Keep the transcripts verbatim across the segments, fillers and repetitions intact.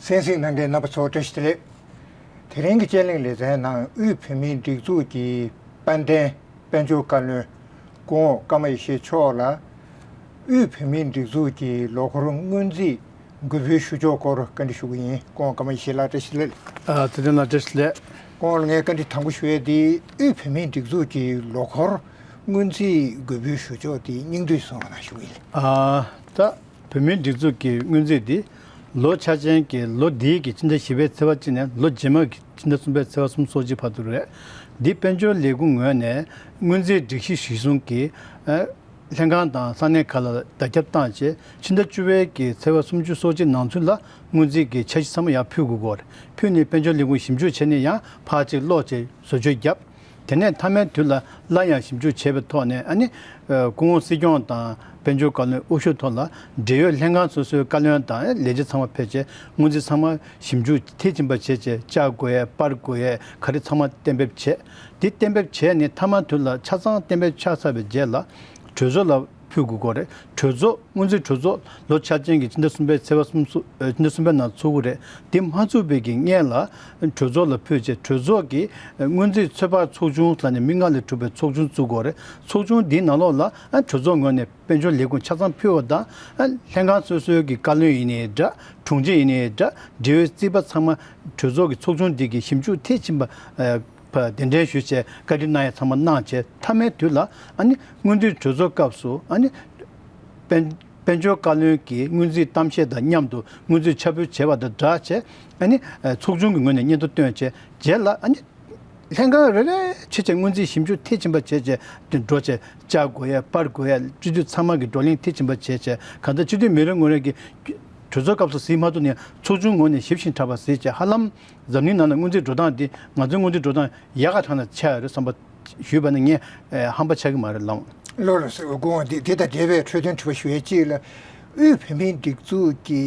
གསན་གཟིགས་གནང་མཁན་རྣམ་པ་ཚོ་བཀྲ་ཤིས་བདེ་ལེགས། དེ་རིང་གི་དཔྱད་གླེང་ལེ་ཚན་ནང་དབུས་བོད་མིའི་སྒྲིག་འཛུགས་ཀྱི་དཔལ་ལྡན་དཔལ་འབྱོར་བཀའ་བློན་སྐུ་ངོ་ཀརྨ་ཡེ་ཤེས་མཆོག་ལ། དབུས་བོད་མིའི་སྒྲིག་འཛུགས་ཀྱི་ལོ་འཁོར་སྔོན་རྩིས་འགོད་འབུལ་ཞུ་ཕྱོགས་སྐོར་བཀའ་འདྲི་ཞུ་གི་ཡིན། སྐུ་ངོ་ཀརྨ་ཡེ་ཤེས་ལགས་བཀྲ་ཤིས་བདེ་ལེགས། ཨ་ཚེ་བརྟན་ལགས་བཀྲ་ཤིས་བདེ་ལེགས། སྐུ་ངོ་ལ་ངས་བཀའ་འདྲི་དང་པོ་ཞུ་ཡས་དེ་དབུས་བོད་མིའི་སྒྲིག་འཛུགས་ཀྱི་ལོ་འཁོར་སྔོན་རྩིས་འགོད་འབུལ་ཞུ་ཕྱོགས་དེ་སྙིང་བསྡུས་གསུང་བ་གནང་ཞུ་གི་ཡིན། ཨ་ད་བོད་མིའི་སྒྲིག་འཛུགས་ཀྱི་སྔོན་རྩིས་དེ་ལོ་འཆར་ཅན་གྱི་ལོ་འདིའི་གི་ཕྱི་ཟླ་བཞི་པའི་ཚེས་པ་གཅིག་ནས་ལོ་རྗེས་མ་གི་ཕྱི་ཟླ་གསུམ་པའི་ཚེས་པ་གསུམ་སོགས་ཀྱི་བར་དུ་རེད། འདི་དཔལ་འབྱོར་ལས་ཁུངས་ངོས་ནས་སྔོན་རྩིས་སྒྲིག་གཞི་གཞིར་བཟུང་གི་ཨ་ལྷན་ཁང་དང་ས་གནས་ཁག་ལ་བརྡ་ཁྱབ་བཏང་རྗེས་ཕྱི་ཟླ་བཅུ་པའི་གི་ཚེས་པ་སུམ་ཅུ་སོ་གཅིག་ནང་ཚུན་ལ་སྔོན་རྩིས་ཀྱི་འཆར་གཞི་ཚང་མ་ཡར་ཕུལ་དགོས་ཀྱི་ཡོད་རེད། ཕུལ་ནས་དཔལ་འབྱོར་ལས་ཁུངས་ཞིབ་འཇུག་བྱས་ནས་ཡང་ཕར་ཅིག་ཀློག་བྱས་བཟོ་བཅོས་བརྒྱབ། དེ་ནས་མཐའ་མའི་དུས་ལ་སླར་ཡང་ཞིབ་འཇུག་བྱས་པའི་ཐོག་ནས་ཨ་ནི་ཨ་སྐུ་ངོ་སྲིད་སྐྱོང་དང་དཔལ་འབྱོར་བཀའ་བློན་དབུ་བཞུགས་ཐོག་ལ་འབྲེལ་ཡོད་ལྷན་ཁང་སོ་སོའི་བཀའ་བློན་དང་ལས་བྱེད་ཚང་མ་ཕེབས་རྗེས་སྔོན་རྩིས་ཚང་མ་ཞིབ་འཇུག་མཐིལ་ཕྱིན་པ་བྱས་རྗེས་བཅར་དགོས་ཡས་སྤར་དགོས་ཡས་ག་རེ་ཚང་མ་གཏན་འབེབས་བྱས། དེ་གཏན་འབེབས་བྱས་ནས་མཐའ་མ་དུས་ལ་ཆ་ཚང་གཏན་འབེབས་ཆགས་ཚར་བའི་རྗེས་ལ་གྲོས་ཚོགས་ལ་ཕུལ་དགོས་ཀྱི་རེད། གྲོས་ཚོགས་སྔོན་རྩིས་གྲོས་ཚོགས་ལོ་འཆར་ཅན་གྱི་ཕྱི་ཟླ་གསུམ་པའི་ཚེས་པ་གསུམ་སོ་ཨ་ཕྱི་ཟླ་གསུམ་པའི་ནང་ཚུགས་ཀྱི་རེད། དེ་མ་ཚུགས་པའི་གི་སྔོན་ལ་གྲོས་ཚོགས་ལ་ཕུལ་རྗེས་གྲོས་ཚོགས་ཀྱིས་སྔོན་རྩིས་ཚོད་དཔག་ཚོགས་ཆུང་ལབ་ནས་མི་ལྔ་ལས་གྲུབ་པའི་ཚོགས་ཆུང་བཙུགས་དགོས་རེད། ཚོགས་ཆུང་འདིའི་ནང་ལོགས་ལ་ཨ་གྲོས་ཚོགས་ངོས་ནས་དཔལ་འབྱོར་ལས་ཁུངས་ཆ་ཚང་ཕུལ་བ་དང་ཨ་ལྷན་ཁང་སོ་སོའི་གི་བཀའ་བློན་ཡིན་ནའི་འདྲ། དྲུང་ཆེ་ཡིན་ནའི་འདྲ། འབྲེལ་ཡོད་རྩིས་པ་ཚང་མ་གྲོས་ཚོགས་ཀྱི་ཚོགས་ཆུང་འདི་གི་ཞིབ་འཇུག་མཐིལ་ཕྱིན་པ་ཨ་པ་གདན་འདྲེན་ཞུས་བྱས་བཀའ་འདྲི་གནང་ཡ་ཚང་མ་གནང་བྱས་མཐའ་མའི་དུས་ལ་ཨ་ནི་སྔོན་དུས་གྲོས་ཚོགས་སྐབས་སུ་ཨ་ནི་དཔལ་དཔལ་འབྱོར་བཀའ་བློན་གྱིས་སྔོན་རྩིས་གཏམ་བཤད་དང་མཉམ་དུ་སྔོན་རྩིས་ཕྱག་ཕུལ་བྱས་པ་དང་སྦྲགས་བྱས་ཨ་ནི་ཚོགས་ཆུང་གི་ངོས་ནས་སྙན་ཐོ་བཏོན་བྱས་རྗེས་ལ་ཨ་ནི་ལྷན་ཁང་རེ་རེ་བྱས་བྱས་སྔོན་རྩིས་ཞིབ་འཇུག་མཐིལ་ཕྱིན་པ་བྱས་བྱས་དེ་འགྲོ་བྱས་བཅར་དགོས་ཡས་སྤར་དགོས་ཡས་སྤྱི་འཐུས་ཚང་མ་གི་བགྲོ་གླེང་མཐིལ་ཕྱིན་པ་བྱས་བྱས་གང་ལྟར་སྤྱི་འཐུས་མི་རེ་ངོ་རེ་གི་གྲོས་ཚོགས་སྐབས་སུ་གཟིགས་མ་ཐུབ་ནས་ཚོགས་ཆུང་ངོས་ནས་ཞིབ་ཞིང་དྲགས་པ་གཟིགས་བྱས་ཧ་ལམ་འཛམ་གླིང་ནང་ལ་སྔོན་རྩིས་འགྲོ་སྟངས་འདི་ང་ཚོའི་སྔོན་རྩིས་འགྲོ་སྟངས་ཡག་ག་གྲངས་ལ་ཆགས་ཡོད་རེད་བསམ་པ་ཞུས་པ་ནི་ངས་ཨེ་ཧམ་པ་ཆགས་ཀྱི་མ་རེད་ལགས། ལགས་ལགས་སོ། སྐུ་ངོ་འདི་འདི་དང་འབྲེལ་བའི་འཕྲོས་དོན་དྲི་བ་ཞུ་ཡས་གཅིག་ལ། དབུས་བོད་མིའི་སྒྲིག་འཛུགས་ཀྱི་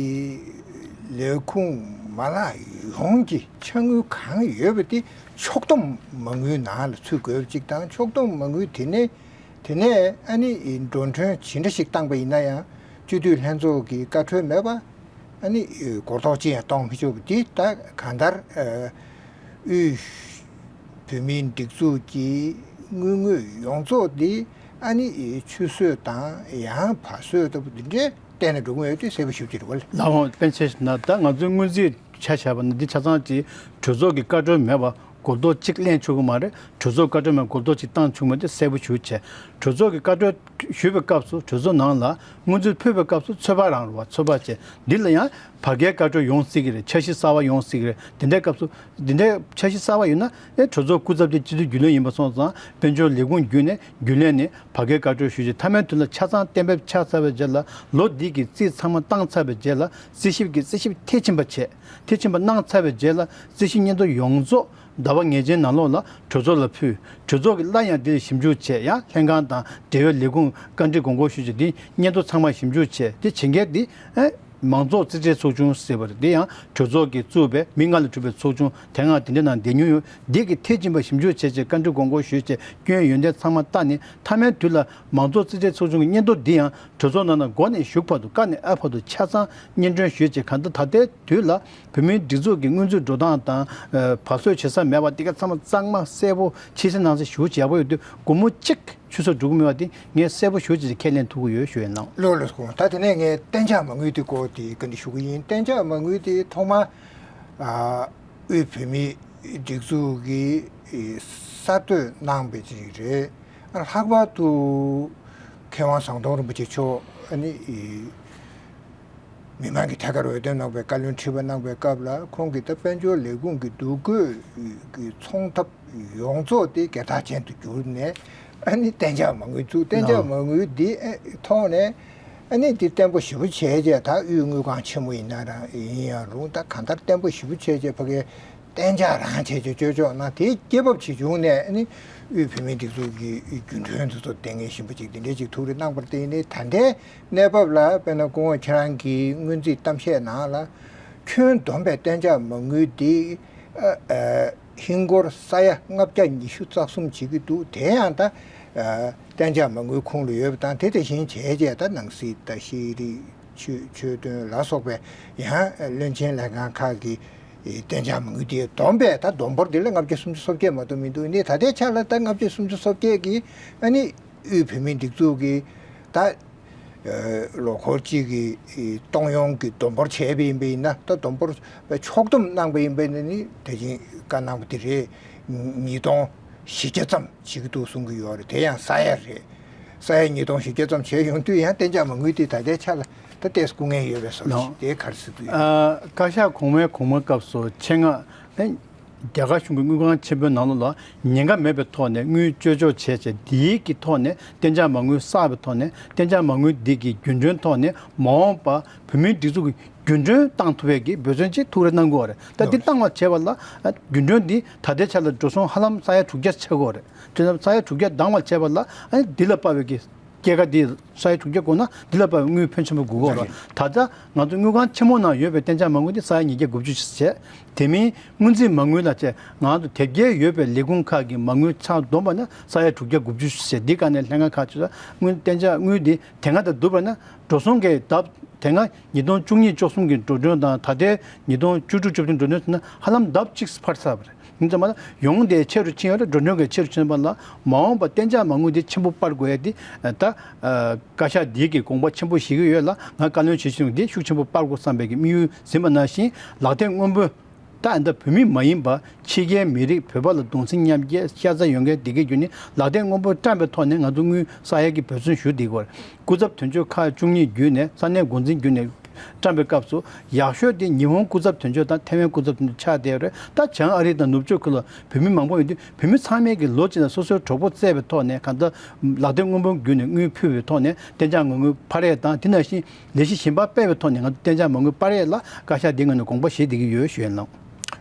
ལས་ཁུངས་མ་ལག་ཡོངས་ཀྱི་ཕྱག་དངུལ་གང་ཡོད་པ་དེ་ཕྱོགས་བསྡོམས་མ་དངུལ་ནང་ལ་ཚུད་དགོས་པ་གཅིག་དང་ཕྱོགས་བསྡོམས་མ་དངུལ་དེ་ནས་དེ་ནས་ཨ་ནི་འགྲོ་གྲོན་ཇི་འདྲ་ཞིག་བཏང་པ་ཡིན་ན་ཡང་སྤྱི་འཐུས་ལྷན་ཚོགས་ཀྱི་བཀའ་འཁྲོལ་མེད་པ། ཨ་ནི་སྒོར་རྡོག་གཅིག་ཡང་གཏོང་མི་ཆོག་པ་འདི་ད་གང་ལྟར་ཨ་དབུས་བོད་མིའི་སྒྲིག་འཛུགས་ཀྱི་དངུལ་དངོས་ཡོངས་རྫོགས་འདི་ཨ་ནི་ཆུད་ཟོས་དང་ཡང་བར་ཟོས་ལྟ་བུ་འདི་འདྲའི་གཏན་ནས་འགྲོ་གི་ཡོད་དུས་གསལ་པོ་ཞུ་གི་རེད་བ། ལགས་འོང་། པཎ་ཆེན་ཞིག་ན་ད་ང་ཚོའི་སྔོན་རྩིས་ཆ་བཞག་པ་ན་འདི་ཆ་ཚང་གི་གྲོས་ཚོགས་ཀྱི་བཀའ་འཁྲོལ་མེད་པ། སྒོར་རྡོག་གཅིག་ལེན་ཆོག་གི་མ་རེད། གྲོས་ཚོགས་བཀའ་འཁྲོལ་མེད་སྒོར་རྡོག་གཅིག་བཏང་ཆོག་མ་རེད། གསལ་པོ་ཞུ་བྱས། གྲོས་ཚོགས་ཀྱི་བཀའ་འཁྲོལ་ཞུས་པའི་སྐབས་སུ་གྲོས་ཚོགས་ནང་ལ་སྔོན་རྩིས་ཕུལ་བའི་སྐབས་སུ་ཚོད་དཔག་རང་རེད་བ། ཚོད་དཔག་བྱས་འདི་ལ་ཡང་བར་བརྒལ་བཀའ་འཁྲོལ་ཡོང་སྲིད་ཀྱི་རེད། འཆར་གཞི་གསར་བ་ཡོང་སྲིད་ཀྱི་རེད། དེ་འདྲའི་སྐབས་སུ་འདི་འདྲའི་འཆར་གཞི་གསར་བ་ཡོད་ན་ཨེ་གྲོས་ཚོགས་སྐུ་ཚབ་དེ་སྤྱི་འཐུས་རྒྱུན་ལས་ཡིན་པ་སོང་ཙང་དཔལ་འབྱོར་ལས་ཁུངས་བརྒྱུད་ནས་རྒྱུན་ལས་ནས་བར་བརྒལ་བཀའ་འཁྲོལ་ཞུས་རྗེས་མཐའ་མའི་དུས་ལ་ཆ་ཚང་གཏན་འབེབས་ཆགས་ཚར་བའི་རྗེས་ལ་ལོ་འདི་གི་རྩིས་ཚང་མ་བཏང་ཚར་བའི་རྗེས་ལ་རྩིས་ཞིབ་ཀྱི་རྩིས་ཞིབ་མཐིལ་ཕྱིན་པ་བྱས། མཐིལ་ཕྱིན་པ་གནང་ཚར་བའི་རྗེས་ལ་རྩིས་ཞིབ་སྙན་ཐོ་ཡོངས་རྫོགས་ཟླ་བ་ངེས་ཅན་ནང་ལོགས་ལ་གྲོས་ཚོགས་ལ་ཕུལ། གྲོས་ཚོགས་ཀྱིས་སླར་ཡང་འདི་ལ་ཞིབ་འཇུག་བྱས། ཡང་ལྷན་ཁང་དང་འབྲེལ་ཡོད་ལས་ཁུངས་བཀའ་འདྲི་དགོངས་སྐོར་ཞུས་རྗེས་འདི་སྙན་ཐོ་ཚང་མ་ཞིབ་འཇུག་བྱས། དེ་བྱེད་མཁན་འདི་ཨེ་མང་ཚོགས་རྩིས་ཁྲའི་ཚོགས་ཆུང་ཟེར་བ་རེད། འདི་ཡང་གྲོས་ཚོགས་ཀྱིས་བཙུགས་པའི་མི་ལྔ་ལས་གྲུབ་པའི་ཚོགས་ཆུང་དེ་སྔ་དེ་འདྲ་ནང་བསྡད་མྱོང་ཡོད། འདི་གི་མཐིལ་ཕྱིན་པ་ཞིབ་འཇུག་བྱས་རྗེས་བཀའ་འདྲི་དགོངས་སྐོར་ཞུས་རྗེས་སྐྱོན་ཡོན་ཏན་ཚང་མ་བལྟས་ནས་མཐའ་མའི་དུས་ལ་མང་གཙོ་རྩིས་ཁྲའི་ཚོགས་ཆུང་གི་སྙན་ཐོ་འདི་ཡང་གྲོས་ཚོགས་ནང་ན་མགོ་ནས་མཇུག་བར་དུ་ཀ་ནས་ཨ་བར་དུ་ཆ་ཚང་སྙན་སྒྲོན་ཞུས་རྗེས་གང་ལྟར་ད་ལྟའི་དུས་ལ་བོད་མིའི་སྒྲིག་འཛུགས་ཀྱི་སྔོན་རྩིས་འགྲོ་སྟངས་དང་བར་གསོད་བྱེད་ས་མེད་པ་དེ་ག་ཚང་མ་གཙང་མ་གསལ་པོ་ཕྱི་གསལ་ནང་གསལ་ཞེ་པོ་ཅིག་ཡག་པོ་ཡོད་དུས་སྒོར་མོ་གཅིག་ཆུད་ཟོས་འགྲོ་གི་མེད་པ་དེ་ངས་གསལ་པོ་ཞེ་པོ་ཅིག་ཁས་ལེན་ཐུབ་ཀྱི་ཡོད་ཞུ་ཡས་གནང་། ལགས་ལགས་སོ། ད་དེ་ནས་ངས་གཏན་འཇགས་མ་དངུལ་དེ་སྐོར་དེ་བཀའ་འདྲི་ཞུ་གི་ཡིན། གཏན་འཇགས་མ་དངུལ་དེ་ཐོག་མར་ཨ་དབུས་བོད་མིའི་སྒྲིག་འཛུགས་ཀྱིས་ཨེ་གསར་གཏོད་གནང་བའི་ཅིག་རེད། ཨ་ལྷག་པར་དུ་མཁས་དབང་ཟམ་གདོང་རིན་པོ་ཆེ་མཆོག་ཨ་ནི་ཨེ་མི་མང་གི་ཐད་ཀར་འོས་ཐོན་གནང་བའི་བཀའ་བློན་ཁྲི་པ་གནང་བའི་སྐབས་ལ་ཁོང་གིས་ད་དཔལ་འབྱོར་ལས་ཁུངས་ཀྱི་འདུ་འགོད་ཀྱི་ཚོང་ཐབས་ཡོངས་རྫོགས་དེ་སྒེར་བདག་ཅན་དུ་བསྒྱུར་ནས་ཨ་ནི་གཏན་འཇགས་མ་དངུལ་བཙུགས། གཏན་འཇགས་ལགས། མ་དངུལ་འདི་ཨ་ཐོག་ནས་ཨ་ནི་འདི་བརྟན་པོ་ཞེ་པོ་བྱས་རྗེས་ད་དབུས་དངུལ་ཁང་ཆེན་མོ་ཡིན་ན་རང་ཡིན་ཡང་རུང་ད་གང་ལྟར་བརྟན་པོ་ཞེ་པོ་བྱས་རྗེས་ཕ་གིའི་གཏན་འཇགས་རང་བྱས་རྗེས་སྤྱོད་ཕྱོགས་ནང་དེ་སྐྱེད་འབབ་ཇི་བྱུང་ནས་ཨ་ནི་དབུས་བོད་མིའི་སྒྲིག་འཛུགས་ཀྱི་རྒྱུན་གྲོན་དེ་ཚོ་ལྟས་ངན་ཞིམ་པོ་ཅིག་འདི་འདྲས་ཅིག་ཐུགས་རེ་གནང་བར་བརྟེན་ནས་ད་ལྟའི་གནས་བབ་ལ་དཔེར་ན་སྐུ་ངོ་ཁྱེད་རང་གི་སྔོན་རྩིས་གཏམ་བཤད་ནང་ལ་ཁྱོན་བསྡོམས་པའི་གཏན་འཇགས་མ་དངུལ་འདི་ཨ་ཨ་ཧིན་སྒོར་ས་ཡ་ལྔ་བརྒྱ་ཉི་ཤུ་རྩ་གསུམ་བྱེད་ཀྱི་འདུག་དེ་ཡང་ད་ཨ་གཏན་འཇགས་མ་དངུལ་ཁོངས་ལ་ཡོད་པ་དང་དེ་དེ་བཞིན་བྱས་རྗེས་ད་ནང་སྲིད་ད་ཤེས་རིག་ཆོས་ཆོས་དོན་ལ་སོགས་པའི་ཡང་བློན་ཆེན་ལྷན་ཁང་ཁག་གི་གཏན་འཇགས་མ་དངུལ་དེ་བསྡོམས་པས་ད་བསྡོམས་འབོར་དེ་ལ་ལྔ་བརྒྱ་སུམ་ཅུ་སོ་བརྒྱད་མ་གཏོགས་མི་འདུག་ནི་ད་ལྟའི་ཆ་ལ་ད་ལྔ་བརྒྱ་སུམ་ཅུ་སོ་བརྒྱད་ཀྱི་ཨ་ནི་དབུས་བོད་མིའི་སྒྲིག་འཛུགས་ཀྱི་ད་ལོ་འཁོར་གཅིག་གི་གཏོང་ཡོང་གི་བསྡོམས་འབོར་བྱས་པ་ཡིན་པ་ཡིན་ན། ད་བསྡོམས་འབོར་ཕྱོགས་བསྡོམས་གནང་པ་ཡིན་པ་ཡིན་ན་ནི་དེ་བཞིན་བཀའ་གནང་པ་དེ་རེད། ཉིས་སྟོང་བཞི་བརྒྱ་ཙམ་བྱེད་ཀྱི་འདུག་གསུང་གི་ཡོད་རེད། དེ་ཡང་ས་ཡ་རེད། ས་ཡ་ཉིས་སྟོང་བཞི་བརྒྱ་ཙམ་བྱས་ཡོང་དུས་ཡང་གཏན་འཇགས་མ་དངུལ་དེ་ད་ལྟའི་ཆ་ལ་ད་ཏོག་ཙམ་སྐུ་ངལ་ཡོད་པའི་བཟོ་ཞིག་ལགས། དེ་ག་རེ་ཟེར་གྱི་ཡོད། ཨ། བཀའ་ཤག་གོང་མའི་གོང་མའི་སྐབས་སུ་ཆེད་མངགས་ཨེ་རྒྱ་གར་གཞུང་གི་དངུལ་ཁང་ཆེན་པོའི་ནང་ལོགས་ལ་ཉེན་ཁ་མེད་པའི་ཐོག་ནས་དངུལ་བཅོལ་སྤྱོད་བྱས་བྱས་འདིའི་གི་ཐོག་ནས་གཏན་འཇགས་མ་དངུལ་བསགས་པའི་ཐོག་ནས་གཏན་འཇགས་མ་དངུལ་འདི་གི་རྒྱུན་གྲོན་ཐོག་ནས་མ་འོངས་པ་བོད་མིའི་སྒྲིག་འཛུགས་ཀྱི་རྒྱུན་གྲོན་བཏང་ཐུབ་པའི་གི་འབད་བརྩོན་ཅིག་ཐུགས་རེ་གནང་དགོས་པ་རེད། ད་འདི་བཏང་བ་བྱས་པ་ལ་རྒྱུན་གྲོན་འདི་ད་ལྟའི་ཆ་ལ་འགྲོ་སོང་ཧ་ལམ་ས་ཡ་དྲུག་བརྒྱ་ཆགས་ཀྱི་ཡོད་རེད། དེ་ནས་ས་ཡ་དྲུག་བརྒྱ་འདང་བ་བྱས་པ་ལ་ཨ་ནི་འདི་ལ་དཔག་པའི་གི་སྐྱེད་ཀ་འདི་ས་ཡ་དྲུག་བརྒྱ་དགོས་ན་འདི་ལ་དཔག་པའི་དངུལ་ཕོན་ཆེན་པོ་དགོས་ཀྱི་ཡོད་རེད། ད་ལྟ་ང་ཚོ་དངུལ་ཁང་ཆེན་མོ་ནང་ཡོད་པའི་གཏན་འཇགས་མ་དངུལ་འདི་ས་ཡ་ཉིས་བརྒྱ་དགུ་བཅུ་བྱས། དེ་མིན་སྔོན་རྩིས་མ་དངུལ་ལ་བྱས་ང་ཚོ་དེབ་སྐྱེལ་ཡོད་པའི་ལས་ཁུངས་ཁག་གི་མ་དངུལ་ཚང་བསྡོམས་པ་ན་ས་ཡ་དྲུག་བརྒྱ་དགུ་བཅུ་བྱས། འདི་ག་ནས་ལྷན་ཁང་ཁག་ཚོས་དངུལ་གཏན་འཇགས་དངུལ་འདི་དེ་སྔ་དང་བསྡུར་བ་ན་འགྲོ་སོང་གི་ལྡབ་དེ་སྔ་ཉིས་སྟོང་བཅུ་གཉིས་བཅུ་གསུམ་གྱི་འགྲོ་གྲོན་དང་ད་ལྟའི་ཉིས་སྟོང་བཅུ་དྲུག་བཅུ་བདུན་འགྲོ་གྲོན་ཟེར་ན་ཧ་ལམ་ལྡབ་གཅིག་འཕར་ཚར་བ་རེད། ཡིན་ཙང་མ་ལ་ཡོང་དེ་ཆེ་རུ་ཕྱིན་ཡོད་རེད། འགྲོ་གྲོན་གྱི་ཆེ་རུ་ཕྱིན་པ་ལ་མ་འོངས་པ་གཏན་འཇགས་མ་དངུལ་དེ་ཆེན་པོ་སྤར་དགོས་ཡ་དེ་ད་བཀའ་ཤག་འདིས་ཀྱི་དགོངས་པ་ཆེན་པོ་བཞེས་ཀྱི་ཡོད་ལ། ང་བཀའ་བློན་བྱེད་བཞིན་འདི་ཤུགས་ཆེན་པོ་སྤར་དགོས་བསམ་པའི་གི་དམིགས་ཡུལ་ཟིན་པ་ནང་བཞིན་ལག་དེབ་སྔོན་པོ་ད་ཨ་ད་བོད་མི་མ་ཡིན་པ་ཕྱི་རྒྱལ་མི་རིགས་བོད་པ་ལ་གདུང་སེམས་མཉམ་སྐྱེད་ཤ་ཚ་ཡོད་མཁན་དེ་གའི་བརྒྱུད་ནས་ལག་དེབ་སྔོན་པོ་བཀྲམ་པའི་ཐོག་ནས་ང་ཚོ་དངུལ་བསགས་ཡ་གི་འབད་བརྩོན་ཞུ་བསྡད་ཀྱི་ཡོད་རེད། སྐུ་ཚབ་དོན་གཅོད་ཁག་བཅུ་གཉིས་བརྒྱུད་ནས་ས་གནས་འགོ་འཛིན་བརྒྱུད་ནས་བཀྲམ་པའི་སྐབས་སུ་ཡག་ཤོས་དེ་ཉི་ཧོང་སྐུ་ཚབ་དོན་གཅོད་དང་ཐེ་ཝན་སྐུ་ཚབ་དོན་གཅོད་ཆགས་བསྡད་ཡོད་རེད། ད་བྱང་ཨ་རི་དང་ནུབ་ཕྱོགས་ཁུལ་ལ་བོད་མི་མང་པོ་ཡོད་དུས་བོད་མི་ཚང་མས་ཀྱི་ལོ་གཅིག་ལ་སོ་སོའི་གྲོགས་པོ་བཙལ་བའི་ཐོག་ནས་གང་ལྟར་ལག་དེབ་སྔོན་པོ་བརྒྱུད་ནས་དངུལ་ཕུལ་བའི་ཐོག་ནས་གཏན་འཇགས་མ་དངུལ་འཕར་ཡས་དང་དེ་ནང་བཞིན་ལས་གཞི་གཞན་པ་སྤེལ་བའི་ཐོག་ནས་ང་ཚོ་གཏན་འཇགས་མ་དངུལ་སྤར་ཡས་ལ་བཀའ་ཤག་འདིའི་ངོས་ནས་དགོངས་པ་བཞེས་བསྡད་ཀྱི་ཡོད་ཞུ་ཡས་ལགས།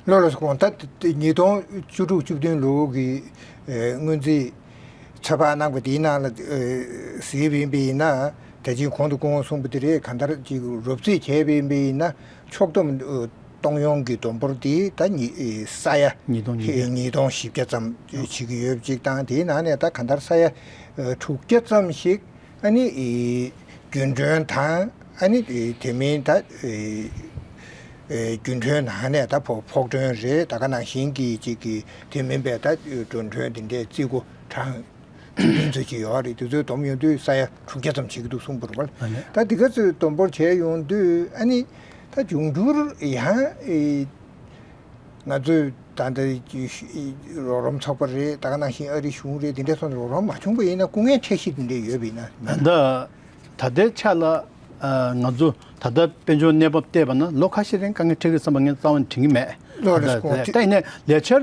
ལགས་ལགས་སོ། ད་ཉིས་སྟོང་བཅུ་དྲུག་བཅུ་བདུན་ལོ་གི་སྔོན་རྩིས་ཚོད་དཔག་གནང་བ་དེའི་ནང་ལ་གཟིགས་པ་ཡིན་པ་ཡིན་ན་ད་ཅིག་གོང་དུ་སྐུ་ངོ་གསུངས་པ་དེ་རེད། གང་ལྟར་ཅིག་རོབ་རྩིས་བྱས་པ་ཡིན་པ་ཡིན་ན་ཕྱོགས་བསྡོམས་གཏོང་ཡོང་གི་བསྡོམས་འབོར་དེ་ད་ཉི་ས་ཡ་ཉིས་སྟོང་ཉིས་བརྒྱ། ཉིས་སྟོང་བཞི་བརྒྱ་ཙམ་བྱེད་ཀྱི་ཡོད་པ་ཅིག་དང་དེའི་ནང་ནས་ད་གང་ལྟར་ས་ཡ་དྲུག་བརྒྱ་ཙམ་ཞིག་ཨ་ནི་ཨི་རྒྱུན་གྲོན་དང་ཨ་ནི་ཨི་དེ་མིན་ད་ཨི་ཨི་རྒྱུན་གྲོན་ནང་ནས་ད་ཕོ་ཕོགས་གྲོན་རེད། ད་ག་ནང་བཞིན་གྱི་ཅིག་གི་དེ་མིན་པའི་ད་འགྲོ་གྲོན་དེ་འདྲའི་རྩིས་སྒོ་གྲངས་བདུན་ཙམ་ཅིག་ཡོད་རེད། དེ་ཚོའི་བསྡོམས་ཡོང་དུས་ས་ཡ་དྲུག་བརྒྱ་ཙམ་བྱེད་ཀྱི་འདུག་གསུངས་པ་རེད་པ། ཨ་ནི་ད་དེ་ག་ཚོའི་བསྡོམས་འབོར་བྱས་ཡོང་དུས་ཨ་ནི་ད་འབྱུང་འགྱུར་ཡང་ཨི་ང་ཚོས་ད་ལྟ་རོགས་རམ་ཚོགས་པ་རེད། ད་ག་ནང་བཞིན་ཨ་རིའི་གཞུང་རེད། དེ་འདྲའི་ཐོག་ནས་རོགས་རམ་མ་བྱུང་པ་ཡིན་ན་སྐུ་ངལ་འཕྲད་གཞི་དེ་འདྲ་ཡོད་པ་ཡིན་ན། ད་ད་ལྟའི་ཆ་ལ་ང་ཚོ་ད་ལྟ་དཔལ་འབྱོར་གནས་བབ་བལྟས་པ་ན་ལོ་ཁ་ཤས་རིང་དཀའ་ངལ་འཕྲད་ཀྱི་བསམ་པ་ངས་རྩ་བ་ནས་དྲན་གྱི་མེད། ལགས་རེད། ད་ད་ཡིན་ནའི་ལས་འཆར་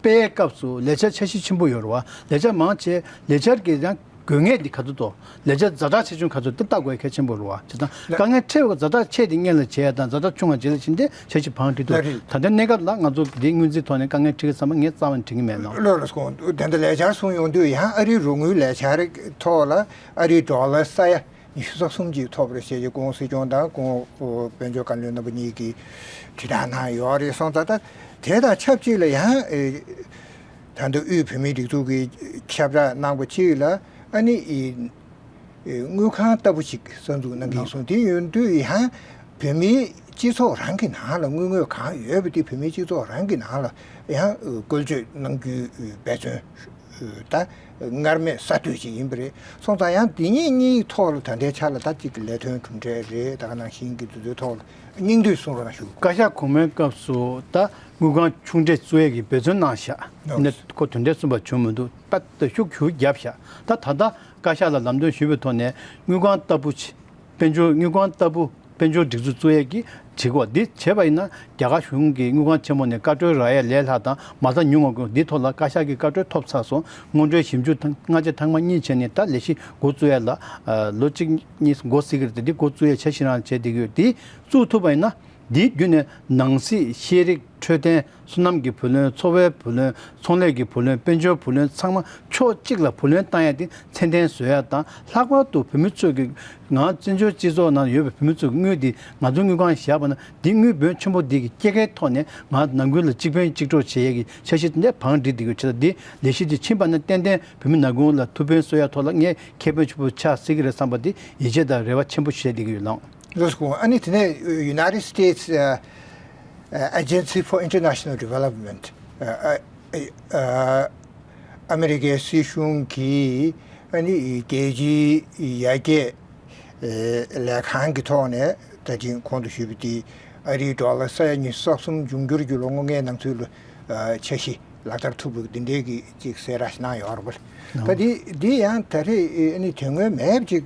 སྤེལ་སྐབས་སུ་ལས་འཆར་འཆར་གཞི་ཆེན་པོ་ཡོད་རེད་བ། ལས་འཆར་མང་ཆེ་ལས་འཆར་གྱི་ཡང་དགོས་ངེས་འདི་ག་ཚོད་དོ། ལས་འཆར་ཛ་དྲག་ཆེ་ཆུང་ག་ཚོད་འདི་ལྟ་དགོས་གལ་ཆེན་པོ་རེད་བ། བྱས་ཙང་དཀའ་ངལ་འཕྲད་པའི་ཛ་དྲག་ཆེ་དེ་སྔོན་ལ་བྱས་དང་ཛ་དྲག་ཆུང་བ་རྗེས་ལ་ཕྱིན་ཏེ་འཆར་གཞི་བང་སྒྲིག་ཏུ། ལགས་རེད། ད་ལྟའི་གནས་སྐབས་ལ་ང་ཚོ་འདི་སྔོན་རྩིས་ཐོག་ནས་དཀའ་ངལ་འཕྲད་ཀྱི་བསམ་པ་ངས་རྩ་བ་ནས་དྲན་གྱི་མེད་ལགས། ལགས་རེད། སོང་དེ་འདྲ་ལས་འཆར་གསུངས་ཡོང་དུས་ཡང་ཨ་རིའི་རོགས་དངུལ་ལས་འཆར་ཐོག་ལ་ཨ་རིའི་ཌོ་ལར་ས་ཡ་ཉི་ཤུ་རྩ་གསུམ་ཅིག་ཐོབ་རེད་ཟེར་གྱི་སྐུ་ངོ་སྲིད་སྐྱོང་དང་སྐུ་ངོ་དཔལ་འབྱོར་བཀའ་བློན་རྣམ་པ་གཉིས་ཀྱིས་དྲིལ་བསྒྲགས་གནང་ཡོད་རེད། སོང་ཙང་ད་དེ་དང་ཆབས་ཅིག་ལ་ཡང་ཨེ་ད་ལྟ་དབུས་བོད་མིའི་སྒྲིག་འཛུགས་ཀྱིས་ཁྱབ་བསྒྲགས་གནང་བ་ཅིག་ལ་ཨ་ནི་ཨེ་དངུལ་ཁང་ལྟ་བུ་ཞིག་གསར་འཛུགས་གནང་གི་ཡིན་གསུངས། དེ་ཡོང་དུས་ཡང་བོད་མིའི་སྤྱི་ཚོགས་རང་གི་ནང་ལ་དངུལ་དངོས་གང་ཡོད་པ་དེ་བོད་མིའི་སྤྱི་ཚོགས་རང་གི་ནང་ལ་ཡང་བཀོལ་སྤྱོད་གནང་རྒྱུའི་འབད་བརྩོན་ད་སྔར་མེད་གསར་གཏོད་ཅིག་ཡིན་པ་རེད། སོང་ཙང་ཡང་འདི་གཉིས་གཉིས་ཐོག་ལ་ད་ལྟའི་ཆ་ལ་ད་ཅིག་ལས་དོན་གྲུབ་འབྲས་རེད། ད་ག་ནང་བཞིན་གྱི་དེ་ཚོའི་ཐོག་ལ་སྙིང་བསྡུས་གསུང་རོགས་གནང་ཞུ། བཀའ་ཤག་གོང་མའི་སྐབས་སུ་ད་དངུལ་ཁང་ཆུང་གྲས་བཙུགས་ཡས་ཀྱི་འབད་བརྩོན་གནང་ཤག་ནས་ཁོ་དོན་འབྲས་གསུངས་པ་བྱུང་མི་འདུག་ད་ད་ཤུགས་ཤུགས་བརྒྱབ་ཤག་ད་ད་ལྟ་བཀའ་ཤག་ལ་ལམ་སྟོན་ཞུས་པའི་ཐོག་ནས་དངུལ་ཁང་ལྟ་བུ་ཆེ། དཔལ་འབྱོར་དངུལ་ཁང་ལྟ་བུ་དཔལ་འབྱོར་སྒྲིག་འཛུགས་བཙུགས་ཡས་ཀྱི་བྱེད་སྒོ་འདི་བྱས་པ་ཡིན་ན་རྒྱ་གར་གཞུང་གི་དངུལ་ཁང་ཆེན་མོ་ནས་བཀའ་འཁྲོལ་རག་ཡས་ལས་སླ་དང་མ་རྩ་ཉུང་བ་དགོས། འདི་ཐོག་ལ་བཀའ་ཤག་གི་བཀའ་འཁྲོལ་ཐོབ་ཚར་སོང་། སྔོན་འགྲོའི་ཞིབ་འཇུག་ཐང་སྔ་རྗེས་ཐེངས་མ་གཉིས་བྱས་ནས་ད་ལས་གཞི་འགོ་བཙུགས་ཡས་ལ་ལོ་གཅིག་གཉིས་འགོར་སྲིད་ཀྱི་རེད། དེ་འདི་འགོ་བཙུགས་ཡས་འཆར་གཞི་རང་བྱས་བསྡད་ཀྱི་ཡོད། འདི་བཙུགས་ཐུབ་པ་ཡིན་ན་འདིའི་བརྒྱུད་ནས་ནང་སྲིད་ཤེས་རིག་འཕྲོད་བསྟེན། སོ་ནམ་གྱི་བུ་ལོན། འཚོ་བའི་བུ་ལོན། ཚོང་ལས་ཀྱི་བུ་ལོན། དཔལ་འབྱོར་བུ་ལོན་ཚང་མ་ཕྱོགས་གཅིག་ལ་བུ་ལོན་བཏང་ཡ་དེ་ཚད་ལྡན་བཟོ་ཡ་དང་། ལྷག་པར་དུ་བོད་མི་ཚོས་ཀྱི་ང་བཙན་བྱོལ་སྤྱི་ཚོགས་ནང་ཡོད་པའི་བོད་མི་ཚོས་ཀྱི་དངུལ་དེ་ང་ཚོའི་དངུལ་ཁང་བཞག་པ་ན་འདི་དངུལ་འབོར་ཆེན་པོ་འདི་གི་སྐྱེད་ཀའི་ཐོག་ནས་ང་ནང་ཁུལ་ལ་གཅིག་ཕན་གཅིག་གྲོགས་བྱེད་ཡ་གི་འཆར་གཞི་དེ་འདྲ་བང་སྒྲིག་བསྡད་ཡོད། བྱས་ཙང་འདི་ལས་གཞི་དེ་ཕྱིན་པ་ན་ཏན་ཏན་བོད་མི་ནང་ཁུལ་ལ་ཐུགས་ཕན་གསོས་ཡ་ཐོག་ལ་ངས་ཁེ་ཕན་ཆེན་པོ་ཆགས་སྲིད་ཀྱི་རེད་བསམ་པ་དེ་ཡིད་ཆེས་དང་རེ་བ་ཆེན་པོ་བྱས་བསྡད་ཀྱི་ཡོད་ལགས། ལགས་སོ། ཨ་ནི་དེ་ནས་United States Agency for International Development ཨ་ཨ་ཨ་ཨ་མེ་རི་ཀའི་སྲིད་གཞུང་གིས་ཨ་ནི་རྒྱལ་སྤྱིའི་ཡར་རྒྱས་ལས་ཁང་གི་ཐོག་ནས་ད་ཅིང་གོང་དུ་ཞུས་པ་དེ་ཨ་རིའི་ཌོ་ལར་ས་ཡ་ཉི་ཤུ་རྩ་གསུམ་འབྱུང་འགྱུར་གྱི་ལོ་ལྔ་ལྔའི་ནང་ཚུད་ལ་འཆར་གཞི་ལག་བསྟར་ཐུབ་པའི་འདི་འདྲའི་གི་ཅིག་གསལ་བསྒྲགས་ཤིག་གནང་ཡོད་རེད་པ། ད་འདི་འདི་ཡང་ད་རེས་ཨ་ནི་དོན་དངོས་མེད་ཅིག་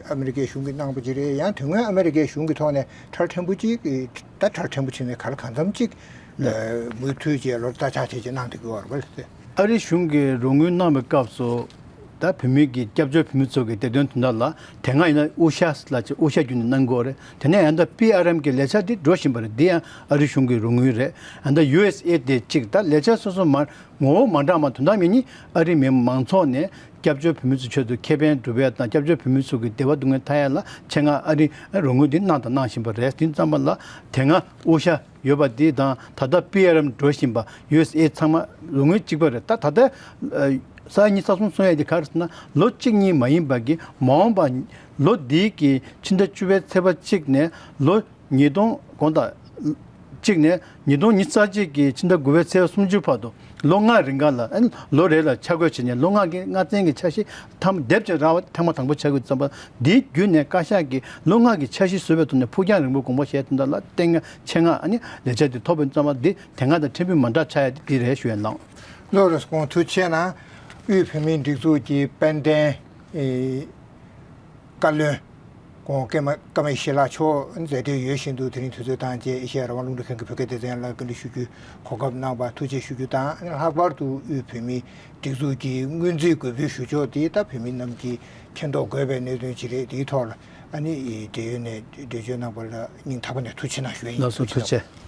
ཨ་མེ་རི་ཀའི་གཞུང་གིས་གནང་པ་ཅིག་རེད། ཡང་དོན་དངོས་ཨ་མེ་རི་ཀའི་གཞུང་གི་ཐོག་ནས་གྲལ་ཕྲན་བུ་ཅིག་ད་གྲལ་ཕྲན་བུ་ཕྱིན་ནས་ག་ལ་གང་འཚམ་ཅིག་མུ་མཐུད་ཅིག་ལོ་ལྟ་ཆ་བྱས་ཅིག་གནང་བསྡད་ཀྱི་ཡོད་རེད་པ། ཨ་རི་གཞུང་གིས་རོགས་དངུལ་གནང་བའི་སྐབས་སུ། ད་བོད་མི་གི་སྐྱབས་བཅོལ་བོད་མི་ཚོ་གི་བདེ་དོན་དོན་དག་ལ་དེ་སྔ་ཡིན་ན་དབུ་ཞྭ་ལ་ཅིག་དབུ་ཞྭ་བརྒྱུད་ནས་གནང་དགོས་རེད། དེ་ནས་ཡང་ད་པི་ཨར་ཨེམ་གི་ལས་འཆར་འདི་འགྲོ་བཞིན་པ་རེད། འདི་ཡང་ཨ་རི་གཞུང་གི་རོགས་དངུལ་རེད། ཡང་ད་ཡུ་ཨེས་ཨེ་དེ་གཅིག་ད་ལས་འཆར་སོ་སོ་མར་ངོ་བོ་མ་འདྲ་མ་དོན་དག་མེད་ནི་ཨ་རི་མི་མང་ཚོགས་ནས་སྐྱབས་བཅོལ་བོད་མི་ཚོ་ཆེད་དུ་ཁེ་ཕན་སྒྲུབ་ཡ་དང་སྐྱབས་བཅོལ་བོད་མི་ཚོ་གི་བདེ་བ་སྡུག་བསྔལ་ཐར་ཡ་ལ་ཆེད་མངགས་ཨ་རི་རོགས་དངུལ་འདི་གནང་དང་གནང་བཞིན་པ་རེད། དེ་ཙམ་པ་ལ་དེ་སྔ་དབུ་ཞྭ་ཡོད་པ་འདི་དང་ད་ལྟ་པི་ཨར་ཨེམ་འགྲོ་བཞིན་པ་ཡུ་ཨེས་ཨེ་ཚང་མ་རོགས་དངུལ་གཅིག་པ་རེད། ད་ད་ལྟ་ས་ཡ་ཉི་ཤུ་རྩ་གསུམ་གསུང་ཡ་དེ་ག་རེ་ཟེར་ན་ལོ་གཅིག་གཉིས་མ་ཡིན་པ་གི་མ་འོངས་པ་ལོ་འདིའི་གི་ཕྱི་ཟླ་བཅུ་པའི་ཚེས་པ་གཅིག་ནས་ལོ་ཉིས་སྟོང་དགོང་དག་གཅིག་ནས་ཉིས་སྟོང་ཉི་ཤུ་རྩ་གཅིག་གི་ཕྱི་ཟླ་དགུ་པའི་ཚེས་པ་སུམ་ཅུ་བར་དུ་ལོ་ལྔ་རིང་ག་ལ་ཨ་ནི་ལོ་རེ་ལ་འཆར་འགོད་བྱས་ནས་ལོ་ལྔ་གི་ལྔ་ཚན་གྱི་འཆར་གཞི་ཐམ་སྡེབ་ཅིག་རག་པ་ཐེངས་མ་དང་པོ་ཆགས་ཀྱི་ཙམ་པ་འདིའི་བརྒྱུད་ནས་བཀའ་ཤག་གིས་ལོ་ལྔ་གི་འཆར་གཞི་བཟོ་བའི་ཐོག་ནས་ཕུགས་རྒྱང་རིང་པོའི་དགོངས་པ་བཞེས་དོན་དག་ལ་བརྟེན་ངེས་ཆེད་མངགས་ཨ་ནི་ལས་འཆར་འདི་ཐོབ་པའི་ཙམ་པ་འདི་དེ་སྔ་དང་ཕྲན་བུ་མ་འདྲ་ཆགས་ཡ་འདི་རེད་ཞུ་ཡ་ལགས། ལགས་རེད། དགོངས་ཐུགས་ཆེ་གནང་། དབུས་བོད་མིའི་སྒྲིག་འཛུགས་ཀྱི་དཔལ་ལྡན་ཨེ། བཀའ་བློན་ཁོང་ཀརྨ་ཀརྨ་ཡེ་ཤེས་ལགས་མཆོག་མཛད་དེ་ཡོད་བཞིན་དུ་དེ་རིང་དུས་ཚོད་བཏང་རྗེས་ཨེ་ཤེ་ཡ་རང་དབང་རླུང་འཕྲིན་ཁང་གི་བོད་སྐད་སྡེ་ཚན་ལ་བཀའ་འདྲི་ཞུ་རྒྱུའི་གོ་སྐབས་གནང་བར་ཐུགས་རྗེ་ཞུ་རྒྱུ་དང་། ལྷག་པར་དུ་དབུས་བོད་མིའི་སྒྲིག་འཛུགས་ཀྱི་སྔོན་རྩིས་འགོད་འབུལ་ཞུ་ཕྱོགས་དེ་ད་བོད་མི་རྣམས་ཀྱིས་མཁྱེན་རྟོགས་དགོས་པའི་གནད་དོན་ཅིག་རེད། དེའི་ཐོག་ལ་ཨ་ནི་འབྲེལ་ཡོད་ནས་འགྲེལ་བརྗོད་གནང་བ་ལ་སྙིང་ཐག་པ་ནས་ཐུགས་རྗེ་གནང་ཞུ་ཡ་ཡིན། ལགས་སོ། ཐུགས་རྗེ་ཆེ།